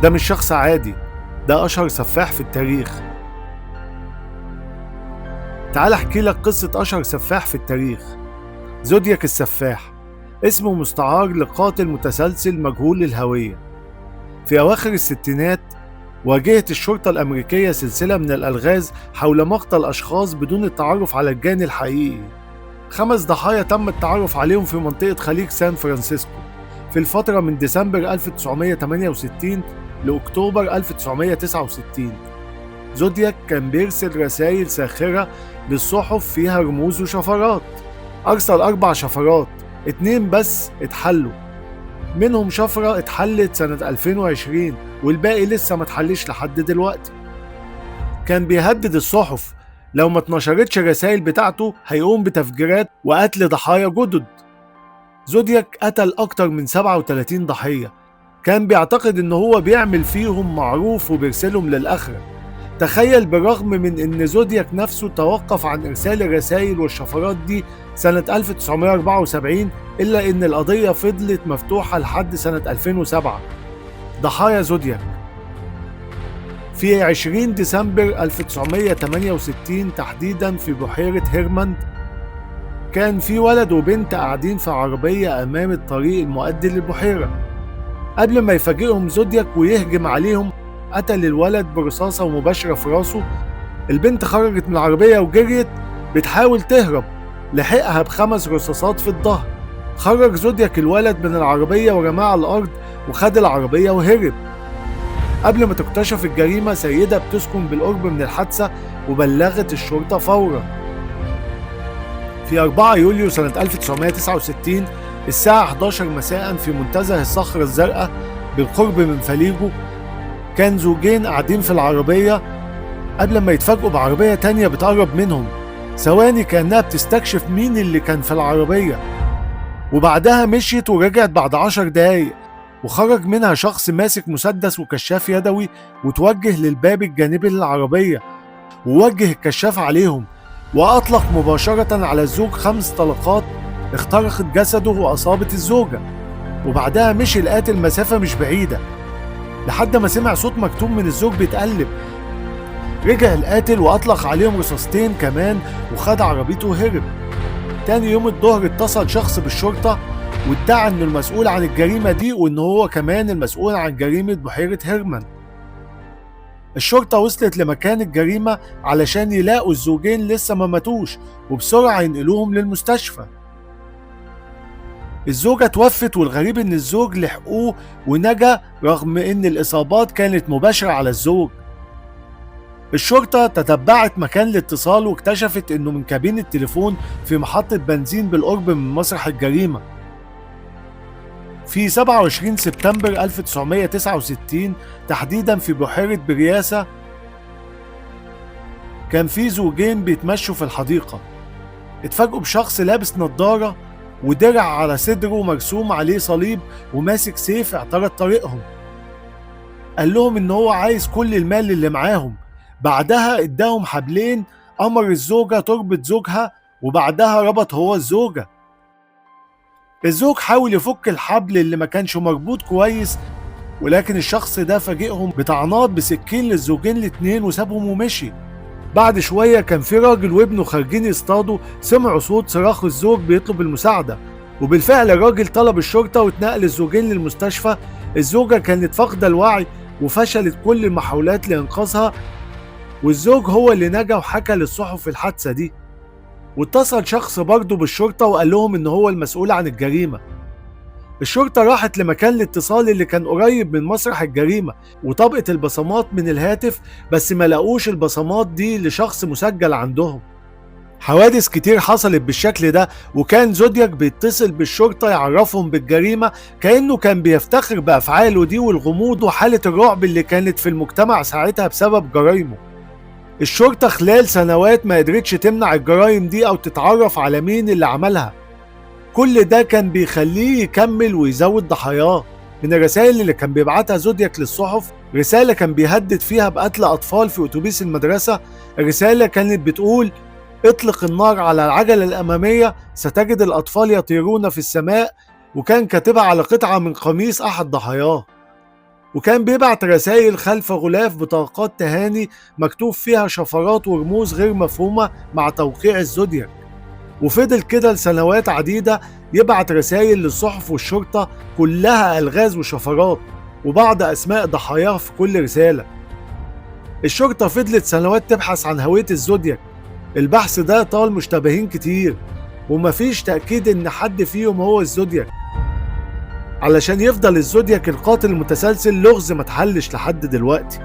ده مش شخص عادي، ده أشهر سفاح في التاريخ. تعال احكي لك قصة أشهر سفاح في التاريخ، زودياك السفاح. اسمه مستعار لقاتل متسلسل مجهول الهوية. في أواخر الستينات واجهت الشرطة الأمريكية سلسلة من الألغاز حول مقتل أشخاص بدون التعرف على الجاني الحقيقي. 5 ضحايا تم التعرف عليهم في منطقة خليج سان فرانسيسكو في الفترة من ديسمبر 1968 لأكتوبر 1969. زودياك كان بيرسل رسائل ساخرة للصحف فيها رموز وشفرات. أرسل 4 شفرات، 2 بس اتحلوا، منهم شفرة اتحلت سنة 2020 والباقي لسه ما اتحلش لحد دلوقتي. كان بيهدد الصحف لو ما اتنشرتش الرسائل بتاعته هيقوم بتفجيرات وقتل ضحايا جدد. زودياك قتل أكتر من 37 ضحية، كان بيعتقد إن هو بيعمل فيهم معروف وبيرسلهم للآخرة. تخيل، بالرغم من إن زودياك نفسه توقف عن إرسال الرسائل والشفرات دي سنة 1974، إلا إن القضية فضلت مفتوحة لحد سنة 2007. ضحايا زودياك: في 20 ديسمبر 1968 تحديدا في بحيرة هيرماند، كان في ولد وبنت قاعدين في عربية أمام الطريق المؤدي للبحيرة. قبل ما يفاجئهم زودياك ويهجم عليهم، قتل الولد برصاصة مباشرة في راسه. البنت خرجت من العربية وجريت بتحاول تهرب، لحقها ب5 رصاصات في الظهر. خرج زودياك الولد من العربية ورماه على الأرض وخد العربية وهرب. قبل ما تكتشف الجريمة، سيدة بتسكن بالقرب من الحادثة وبلغت الشرطة فورا. في 4 يوليو سنة 1969 الساعة 11 مساء في منتزه الصخرة الزرقاء بالقرب من فاليجو، كان زوجين قاعدين في العربية قبل ما يتفاجئوا بعربية تانية بتقرب منهم. ثواني كأنها بتستكشف مين اللي كان في العربية، وبعدها مشيت ورجعت بعد 10 دقايق، وخرج منها شخص ماسك مسدس وكشاف يدوي وتوجه للباب الجانبي للعربية، ووجه الكشاف عليهم وأطلق مباشرة على الزوج 5 طلقات اخترقت جسده وأصابت الزوجة. وبعدها مشي القاتل مسافة مش بعيدة لحد ما سمع صوت مكتوم من الزوج بيتقلب. رجع القاتل وأطلق عليهم رصاصتين كمان وخد عربيته وهرب. تاني يوم الظهر اتصل شخص بالشرطة وادعى انه المسؤول عن الجريمة دي وان هو كمان المسؤول عن جريمة بحيرة هيرمان. الشرطة وصلت لمكان الجريمة علشان يلاقوا الزوجين لسه ما ماتوش وبسرعة ينقلوهم للمستشفى. الزوجة توفت، والغريب ان الزوج لحقوه ونجا رغم ان الاصابات كانت مباشرة على الزوج. الشرطة تتبعت مكان الاتصال واكتشفت انه من كابين التليفون في محطة بنزين بالقرب من مسرح الجريمة. في 27 سبتمبر 1969 تحديدا في بحيرة برياسة، كان في زوجين بيتمشوا في الحديقة. اتفاجئوا بشخص لابس نظارة ودرع على صدره مرسوم عليه صليب وماسك سيف اعترض طريقهم. قال لهم ان هو عايز كل المال اللي معاهم. بعدها اداهم حبلين، امر الزوجة تربط زوجها، وبعدها ربط هو الزوجة. الزوج حاول يفك الحبل اللي ما كانش مربوط كويس، ولكن الشخص ده فاجئهم بطعنات بسكين للزوجين الاتنين وسابهم ومشي. بعد شوية كان في راجل وابنه خارجين يصطادوا، سمعوا صوت صراخ الزوج بيطلب المساعدة، وبالفعل الراجل طلب الشرطة واتنقل الزوجين للمستشفى. الزوجة كانت فاقدة الوعي وفشلت كل المحاولات لإنقاذها، والزوج هو اللي نجا وحكى للصحف الحادثة دي. واتصل شخص برضه بالشرطة وقال لهم إن هو المسؤول عن الجريمة. الشرطة راحت لمكان الاتصال اللي كان قريب من مسرح الجريمة وطبقت البصمات من الهاتف، بس ما لقوش البصمات دي لشخص مسجل عندهم. حوادث كتير حصلت بالشكل ده، وكان زودياك بيتصل بالشرطة يعرفهم بالجريمة كأنه كان بيفتخر بأفعاله دي والغموض وحالة الرعب اللي كانت في المجتمع ساعتها بسبب جرايمه. الشرطة خلال سنوات ما قدرتش تمنع الجرائم دي أو تتعرف على مين اللي عملها. كل ده كان بيخليه يكمل ويزود ضحاياه. من الرسائل اللي كان بيبعتها زودياك للصحف، رسالة كان بيهدد فيها بقتل أطفال في أتوبيس المدرسة. الرسالة كانت بتقول: اطلق النار على العجلة الأمامية، ستجد الأطفال يطيرون في السماء. وكان كاتبها على قطعة من قميص أحد ضحاياه. وكان بيبعت رسائل خلف غلاف بطاقات تهاني مكتوب فيها شفرات ورموز غير مفهومة مع توقيع الزودياك. وفضل كده لسنوات عديدة يبعت رسائل للصحف والشرطة كلها ألغاز وشفرات وبعض أسماء ضحاياه في كل رسالة. الشرطة فضلت سنوات تبحث عن هوية الزودياك. البحث ده طال مشتبهين كتير ومفيش تأكيد إن حد فيهم هو الزودياك، علشان يفضل الزودياك القاتل المتسلسل لغز ما اتحلش لحد دلوقتي.